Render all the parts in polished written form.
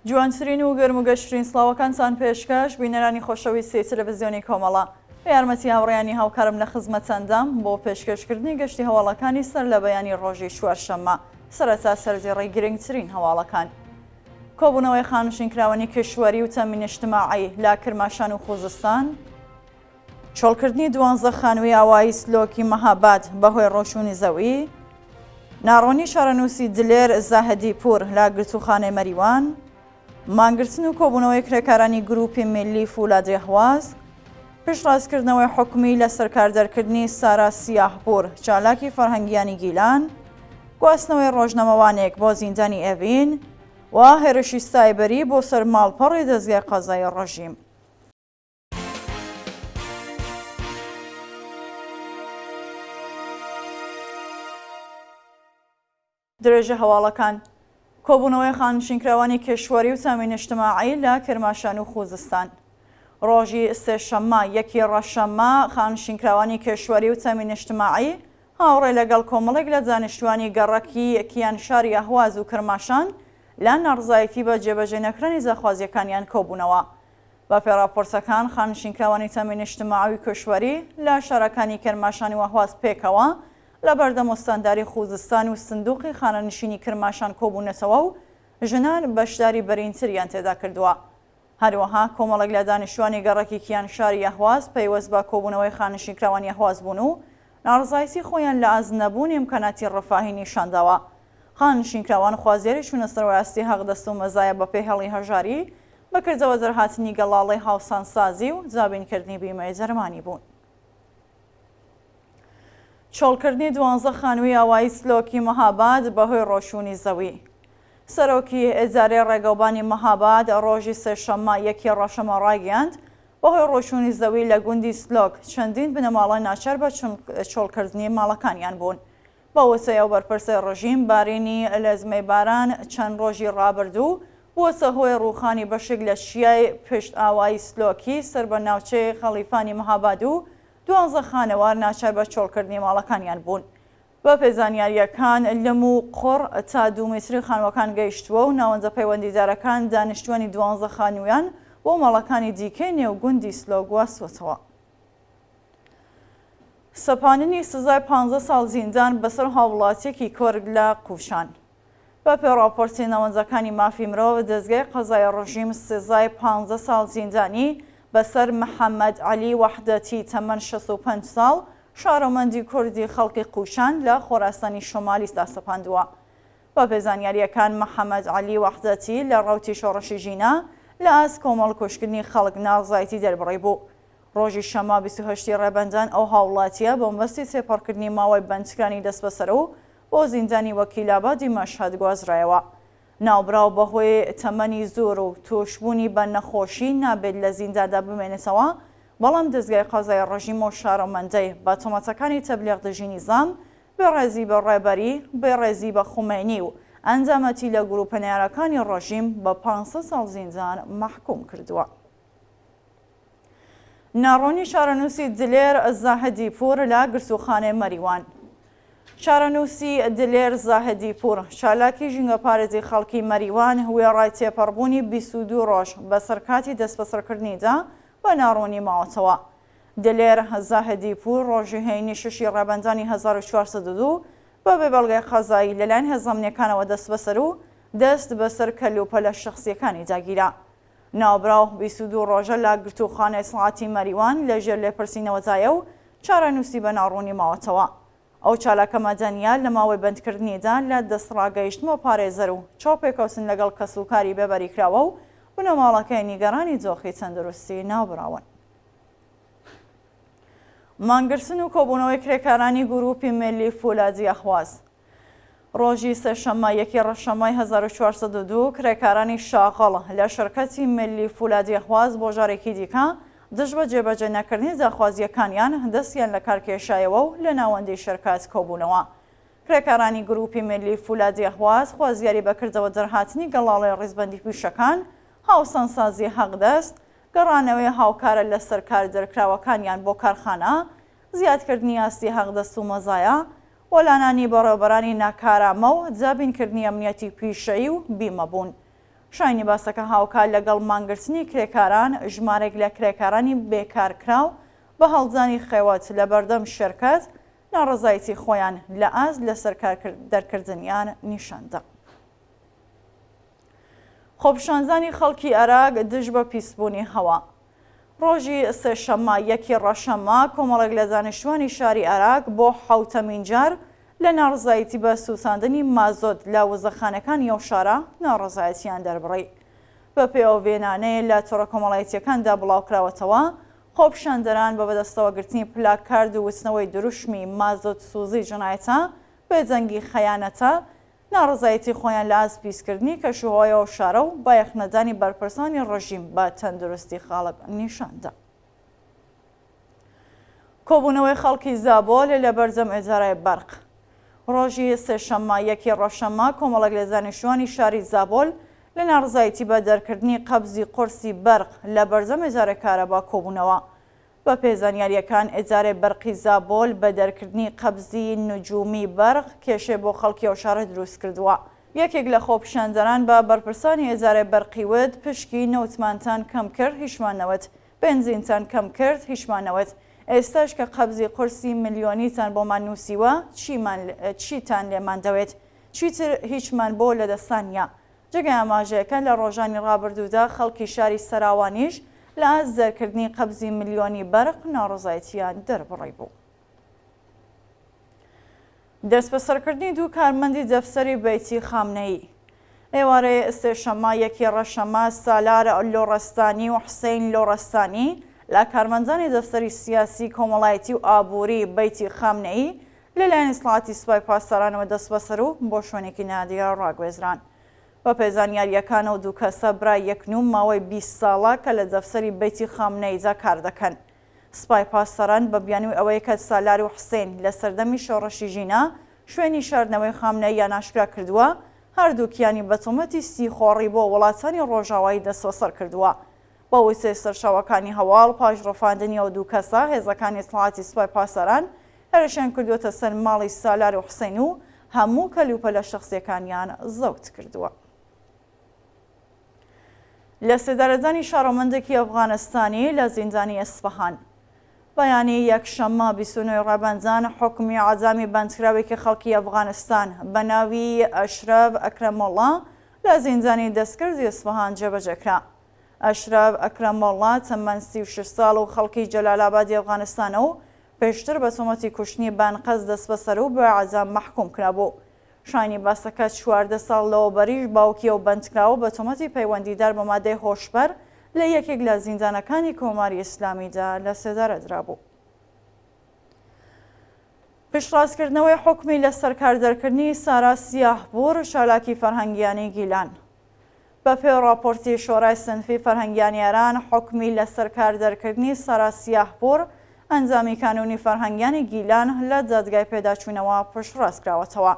جوانترین و گەرم و گەشترین سڵاوەکانتان پێشکەش بینەرانی خۆشەویستی تەلەڤزیۆنی کۆمەڵە. بە یارمەتی هاوڕێیانی هاوکارم لە خزمەتتاندام بۆ پێشکەشکردنی گەشتی هەواڵەکانی سەر لە بەیانی ڕۆژی چوارشەممە. سەرەتا سەردێڕی گرنگترین هەواڵەکان. کۆبوونەوەی خانشینکراوانی کیشوەری و تەمین اجتماعی لە کرماشان و خوزستان، چۆڵکردنی دوانزە خانووی ئاوایی سلۆکی مەهاباد بەهۆی ڕۆچوونی زەوی، ناڕوونی چارەنووسی دلێر زاهدیپوور لە گرتووخانەی مەریوان، مانگرتن و کۆبوونەوەی کرێکارانی گرووپی میللی فولادی ئەهواز، پشتڕاستکردنەوەی حوکمی لەسەرکاردەرکردنی سارا سیاهپوور چالاکی فەرهەنگیانی گیلان، گواستنەوەی ڕۆژنامەوانێک بۆ زیندانی ئێڤین و هێرشی سایبەری بۆ سەر ماڵپەڕی دەزگای قەزایی ڕژیم. درێژە هەواڵەکان. کۆبوونەوەی خانشینکراوانی کیشوەری و تامین اجتماعی لە کرماشان و خوزستان. ڕۆژی سێشەممە یەکی ڕەشەممە خانشینکراوانی کیشوەری و تامین اجتماعی هاوڕێ لەگەڵ کۆمەڵێک لە دانیشتوانی گەڕەکی کیانشاری ئەهواز و کرماشان لە ناڕزایەتی بە جێبەجێ نەکرانی داخوازیەکانیان کۆبوونەوە. بە پێی ڕاپۆرتەکان، خانشینکراوانی تەمین اجتماعی و کشوەری لە شارەکانی کرماشان و ئەهواز پێکەوە لە بەردەم ئوستانداری خوزستان و سندوقی خانەنشینی کرماشان کۆبوونەتەوە و ژنان بەشداری بەرینتریان تێدا کردووە. هەروەها کۆمەڵێک لە دانیشتوانی گەڕەکی کیانشاری ئەهواز پەیوەست بە کۆبوونەوەی خانشینکراوانی ئەهواز بوون و ناڕەزایەتی خۆیان لە ئاست نەبوونی ئیمکاناتی ڕەفاهی نیشانداوە. خانشینکراوان خوازیاری چوونە سەرەوەی ئاستی حەقدەست و مەزایا بەپێی هێڵی هەژاری، بە کردەوە دەرهاتنی گەڵاڵەی هاوسانسازی و دابینکردنی بیمەی دەرمانی بوون. چۆڵکردنی دوانزە خانووی ئاوایی سلۆکی مەهاباد بەهۆی ڕۆچوونی زەوی. سەرۆکی ئیدارەی ڕێگەوبانی مەهاباد ڕۆژی سێشەممە یەکی ڕەشەمە ڕایگەیاند، بەهۆی ڕۆچوونی زەوی لە گوندی سلۆک چەندین بنەماڵە ناچار بە چۆڵکردنی ماڵەکانیان بوون. بە وتەی ئەو بەرپرسەی ڕژیم، بارینی لەزمەی باران چەند ڕۆژی ڕابردوو بووەتە هۆی ڕووخانی بەشێک لە چیای پشت ئاوایی سلۆکی سەر بە ناوچەی خەڵیفانی مهاباد و دوانزە خانەوار ناچار بە چۆڵکردنی ماڵەکانیان بوون. بەپێی زانیارییەکان، لم و قوڕ تا دوو میتری خانووەکان گەیشتووە و ناوەندە پەیوەندیدارەکان دانیشتووانی دوانزە خانوویان بۆ ماڵەکانی دیکەی نێو گوندی سلۆ گواستووەتەوە. سەپاندنی سزای پانزە ساڵ زیندان بەسەر هاووڵاتییەکی کورد لە قووچان. بەپێی ڕاپۆرتی ناوەندەکانی مافی مرۆڤ، دەزگای قەزای ڕژیم سزای پانزە ساڵ زیندانی بەسەر محەمەد عەلی وەحدەتی تەمەن 65 ساڵ، شارۆمەندی کوردی خەڵکی قووچان لە خۆراسانی شۆمالیدا سەپاندووە. بەپێی زانیارییەکان محەمەد عەلی وەحدەتی لە ڕەوتی شۆڕشی ژینا لە ئاست کۆمەڵکوژکردنی خەڵک ناڕەزایەتی دەربڕیبوو. ڕۆژی شەممە 28 ی ڕێبەندان ئەو هاووڵاتییە بە مەبەستی تێپەڕکردنی ماوەی بەندکرانی دەستبەسەر و بۆ زیندانی وەکیلابادی مەشهەد گوازرایەوە. ناوبراو بەهۆی تەمەنی زۆر و تووشبوونی بە نەخۆشی نابێت لە زینداندا بمێنێتەوە، بەڵام دەزگای قەزای ڕژیم ئەو شارۆمەندەی بە تۆمەتەکانی تەبلیغ دژی نیزام، بێڕێزی بە ڕێبەری، بێڕێزی بە خومەینی و ئەندامەتی لە گرووپە نەیارەکانی ڕژیم بە پانزە ساڵ زیندان مەحکووم کردووە. ناڕوونی چارەنووسی دلێر زاهدیپوور لە گرتووخانەی مەریوان. چارەنووسی دلێر زاهدیپوور، چالاکی ژینگەپارێزی خەڵکی مەریوان، وێڕای تێپەڕبوونی 22 ڕۆژ بەسەر کاتی دەستبەسەرکردنیدا بە ناڕوونی ماوەتەوە. دلێر زاهدیپوور ڕۆژی هەینی شەشی ڕێبەندانی 1402 بە بێ بەڵگەی قەزایی لەلایەن هێزە ئەمنییەکانەوە دەستبەسەر و دەست بەسەر کەلوپەلە شەخسییەکانیدا گیرا. ناوبراو 22 ڕۆژە لە گرتووخانەی ئیتڵاعاتی مەریوان لە ژێر لێپرسینەوەدایە و چارەنووسی بە ناڕوونی ماوەتەوە. ئەو چالاکە مەدەنییە لە ماوەی بەندکردنیدا لە دەستڕاگەیشتن بە پارێزەر و چاوپێکەوتن لەگەڵ کەسوکاری بێبەری کراوە و بنەماڵەکەی نیگەرانی دۆخی تەندروستی ناوبراون. مانگرتن و کۆبوونەوەی کرێکارانی گرووپی میللی فولادی ئەهواز. ڕۆژی سێشەممە یەکی ڕەشەممەی 1402 کرێکارانی شاغڵ لە شرکەتی ملی فولادی ئەهواز بۆ جارێکی دیکە دژ بە جێبەجێ نەکردنی داخوازییەکانیان دەستیان لە کار کێشایەوە و لە ناوەندی شرکەت کۆبوونەوە. کرێکارانی گرووپی ملی فولادی ئەهواز خوازیاری بە کردەوە دەرهاتنی گەڵاڵەی ڕیزبەندی پیشەکان، هاوسانسازی حەقدەست، گەڕانەوەی هاوکارە لەسەر کار دەرکراوەکانیان بۆ کارخانە، زیادکردنی ئاستی حەقدەست و مەزایا، وەلانانی بەڕێوەبەرانی ناکارامە و دابینکردنی ئەمنیەتی پیشەیی و بیمە بوون. شایانی باسە کە هاوکات لەگەڵ مانگرتنی کرێکاران، ژمارێک لە کرێکارانی بێکارکراو بە هەڵدانی خێوەت لە بەردەم شێرکەت، ناڕەزایەتی خۆیان لە ئاست لەسەر کار دەرکردنیان نیشان دا. خۆپیشاندانی خەڵکی ئەراک دژ بە پیسبوونی هەوا. ڕۆژی سێشەممە یەکی ڕەشەممە کۆمەڵێک لە دانیشتوانی شاری ئەراک بۆ حەوتەمین جار لە ناڕەزایەتی بە سووتاندنی مازۆت لە وزەخانەکانی ئەو شارە ناڕەزایەتییان دەربڕی. بەپێی ئەو وێنانەی لە تۆڕە کۆمەڵایەتییەکاندا بڵاوکراوەتەوە، خۆپیشاندەران بە بەدەستەوەگرتنی پلاکارد و وتنەوەی دروشمی مازۆت سوزی جەنایەتە، بێدەنگی خەیانەتە، ناڕەزایەتی خۆیان لە ئاست پیسکردنی کەشوهەوای ئەو شارە و بایەخنەدانی بەرپرسانی ڕژیم بە تەندروستی خەڵک نیشان دا. کۆبوونەوەی خەڵکی زابۆل لە بەردەم ئیدارەی بەرق. ڕۆژی سێشەممە یەکی ڕەشەممە کۆمەڵێک لە دانیشتووانی شاری زابۆل لە ناڕەزایەتی بە دەرکردنی قەبزی قورسی بەرق لە بەردەم ئیدارەی کارەبا کۆبوونەوە. بەپێی زانیارییەکان ئیدارەی بەرقی زابۆل بە دەرکردنی قەبزی نجومی بەرق کێشەی بۆ خەڵکی ئەو شارە دروستکردووە. یەکێک لە خۆپیشاندەران بە بەرپرسانی ئیدارەی بەرقی وت، پشکی نەوتمانتان کەم کرد هیچمان نەوت، بەنزینتان کەم کرد هیچمان نەوت، ئێستاش کە قەبزی قورسی ملیۆنیتان بۆمان نووسیوە چیمان چیتان لێمان دەوێت؟ چیتر هیچمان بۆ لەدەستان نییە. جێگای ئاماژەیە کە لە ڕۆژانی ڕابردوودا خەڵکی شاری سەراوانیش لە ئاست دەرکردنی قەبزی ملیۆنی بەرق ناڕەزایەتییان دەربڕیبوو. دەستبەسەرکردنی دوو کارمەندی دەفتەری بەیتی خامنەیی. ئێوارەی سێشەممە یەکی ڕەشەمە سالار لۆڕستانی و حسین لۆڕستانی لە کارمەندانی دەفتەری سیاسی، کۆمەڵایەتی و ئابووری بەیتی خامنەیی لەلایەن ئیتڵاعاتی سوپای پاسدارانەوە دەستبەسەر و بۆ شوێنێکی نادیار ڕاگوێزران. بەپێی زانیارییەکان ئەو دوو کەسە برای یەکن و ماوەی 20 ساڵە کە لە دەفتەری بەیتی خامنەییدا کار دەکەن. سپای پاسداران بە بیانووی ئەوەی کە سالار و حسین لە سەردەمی شۆڕشی ژینا شوێنی شاردنەوەی خامنەییان ئاشکرا کردووە، هەردووکیانی بە تۆمەتی سیخۆڕی بۆ وڵاتانی ڕۆژاوایی دەستبەسەر کردووە. بە وتەی سەرچاوەکانی هەواڵ، پاش ڕفاندنی ئەو دوو کەسە، هێزەکانی ئیتڵاعاتی سوپای پاسداران هێرشیان کردووەتە سەر ماڵی سالار و حسین و هەموو کەلوپەلە شەخسییەکانیان زەوت کردووە. لەسێدارەدانی شارۆمەندێکی ئەفغانستانی لە زیندانی ئیسفەهان. بەیانی یەکشەممە 29 ی ڕێبەندان حوکمی عەدامی بەندکراوێکی خەڵکی ئەفغانستان بە ناوی ئەشرەف ئەکرەمۆڵا لە زیندانی دەستکردی ئیسفەهان جێبەجێ کرا. ئەشرەف ئەکرەمۆڵا تەمەن 36 ساڵ و خەڵکی جەلالابادی ئەفغانستانە و پێشتر بە تۆمەتی کوشتنی بەئەنقەست دەستبەسەر و بە ئیعدام مەحکوم کرابوو. شایانی باسە کە 14 ساڵ لەوەوبەریش باوکی ئەو بەندکراوە بە تۆمەتی پەیوەندیدار بە مادەی هۆشبەر لە یەکێک لە زیندانەکانی کۆماری ئیسلامیدا لە سێدارە درابوو. پشتڕاستکردنەوەی حوکمی لەسەرکار دەرکردنی سارا سیاهپوور چالاکی فەرهەنگیانی گیلان. بەپێی ڕاپۆرتی شۆرای سنفی فەرهەنگیانی ئێران، حوکمی لەسەرکار دەرکردنی سارا سیاهپوور ئەندامی کانوونی فەرهەنگیانی گیلان لە دادگای پێداچوونەوە پشتڕاست کراوەتەوە.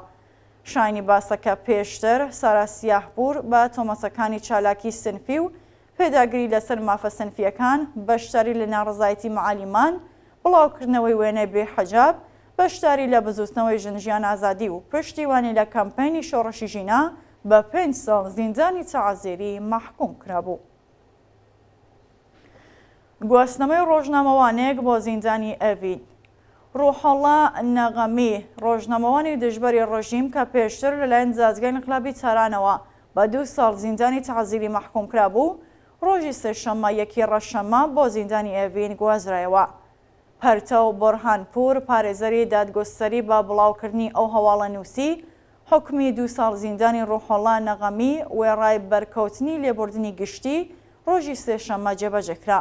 شایانی باسە کە پێشتر سارا سیاهپوور بە تۆمەتەکانی چالاکی سنفی و پێداگری لەسەر مافە سنفییەکان، بەشداری لە ناڕەزایەتی مەعالیمان، بڵاوکردنەوەی وێنەی بێ حەجاب، بەشداری لە بزووتنەوەی ژن ژیان ئازادی و پشتیوانی لە کەمپەینی شۆڕشی ژینا بە پێنج ساڵ زیندانی تەعزیری مەحکووم کرابوو. گواستنەوەی ڕۆژنامەوانێک بۆ زیندانی ئەڤین. ڕوحوڵا نەغەمی، ڕۆژنامەوانی دژبەری ڕژیم کە پێشتر لەلایەن دادگای ئینقلابی تارانەوە بە دوو ساڵ زیندانی تەعزیری مەحکووم کرابوو، ڕۆژی سێشەممە یەکی ڕەشەممە بۆ زیندانی ئێڤین گوازرایەوە. پەرتەو بۆرهانپوور، پارێزەری دادگوستەری بە بڵاوکردنی ئەو هەواڵە نووسی، حوکمی دوو ساڵ زیندانی ڕوحوڵا نەغەمی وێڕای بەرکەوتنی لێبوردنی گشتی، ڕۆژی سێشەممە جێبەجێ کرا.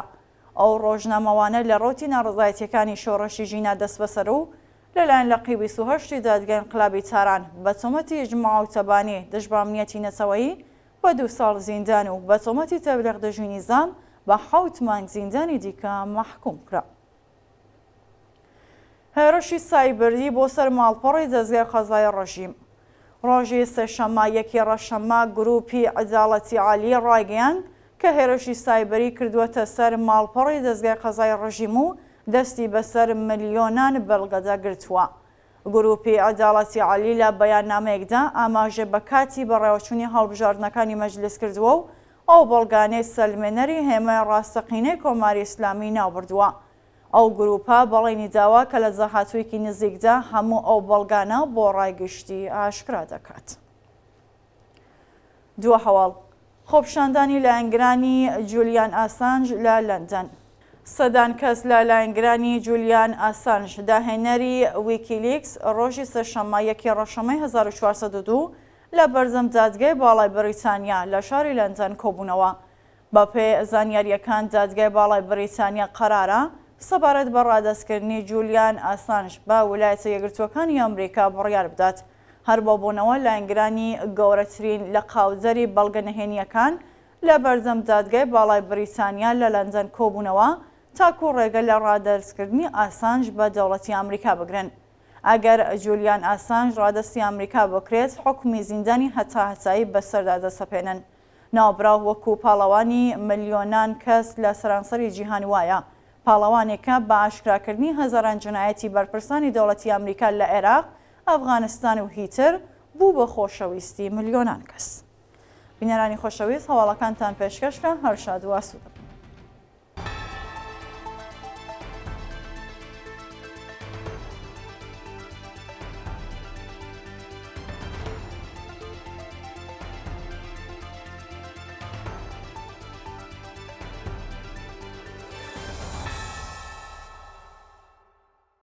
ئەو ڕۆژنامەوانە لە ڕەوتی ناڕەزایەتییەکانی شۆڕشی ژینا دەستبەسەر و لەلایەن لقی 28 ی دادگای ئینقلابی تاران بە تۆمەتی ئیجماع و تەبانی دژ بە ئەمنیەتی نەتەوەیی بە دوو ساڵ زیندان و بە تۆمەتی تەبلیغ دژی نیزام بە حەوت مانگ زیندانی دیکە مەحکووم کرا. هێرشی سایبری بۆ سەر ماڵپەڕی دەزگای قەزای ڕژیم. ڕۆژی سێشەممە یەکی ڕەشەممە گرووپی عەداڵەتی عالی ڕایگەیاند کە هێرشی سایبری کردووەتە سەر ماڵپەڕی دەزگای قەزای ڕژیم و دەستی بەسەر ملیۆنان بەڵگەدا گرتووە. گرووپی عەداڵەتی عالی لە بەیاننامەیەکدا ئاماژەی بە کاتی بەڕێوەچوونی هەڵبژاردنەکانی مەجلیس کردووە و ئەو بەڵگانەی سەلمێنەری هێمای ڕاستەقینەی کۆماری ئیسلامی ناوبردووە. ئەو گرووپە بەڵێنی داوە کە لە داهاتوویەکی نزیکدا هەموو ئەو بەڵگانە بۆ ڕای گشتی ئاشکرا دەکات. دوا هەواڵ، خۆپیشاندانی لایەنگرانی جولیان ئاسانج لە لەندەن. سەدان کەس لە لایەنگرانی جولیان ئاسانج، داهێنەری ویکیلیکس، ڕۆژی سێشەممە یەکی ڕەشەمەی 1402 لە بەردەم دادگای باڵای بەریتانیا لە شاری لەندەن کۆبوونەوە. بەپێی زانیارییەکان دادگای باڵای بەریتانیا قەرارە سەبارەت بە ڕادەستکردنی جولیان ئاسانج بە ولایەتە یەکگرتووەکانی ئەمریکا بڕیار بدات. هەر بەو بۆنەوە لایەنگرانی گەورەترین لەقاودەری بەڵگە نهێنییەکان لە بەردەم دادگای باڵای بریتانیا لە لەندەن کۆبوونەوە تاکو ڕێگە لە ڕادەستکردنی ئاسانج بە دەوڵەتی ئەمریکا بگرن. ئەگەر جولیان ئاسانج ڕادەستی ئەمریکا بکرێت حوکمی زیندانی هەتاهەتایی بەسەردا دەسەپێنن. ناوبراو وەکو پاڵەوانی ملیۆنان کەس لە سەرانسەری جیهان وایە، پاڵەوانێکە بە ئاشکراکردنی هەزاران جنایەتی بەرپرسانی دەوڵەتی ئەمریکا لە عێراق، ئەفغانستان و هیتر، بوو بە خۆشەویستی ملیۆنان کەس. بینەرانی خۆشەویست هەواڵەکانتان پێشکەش کرا، هەر شاد و ئاسوودە بن.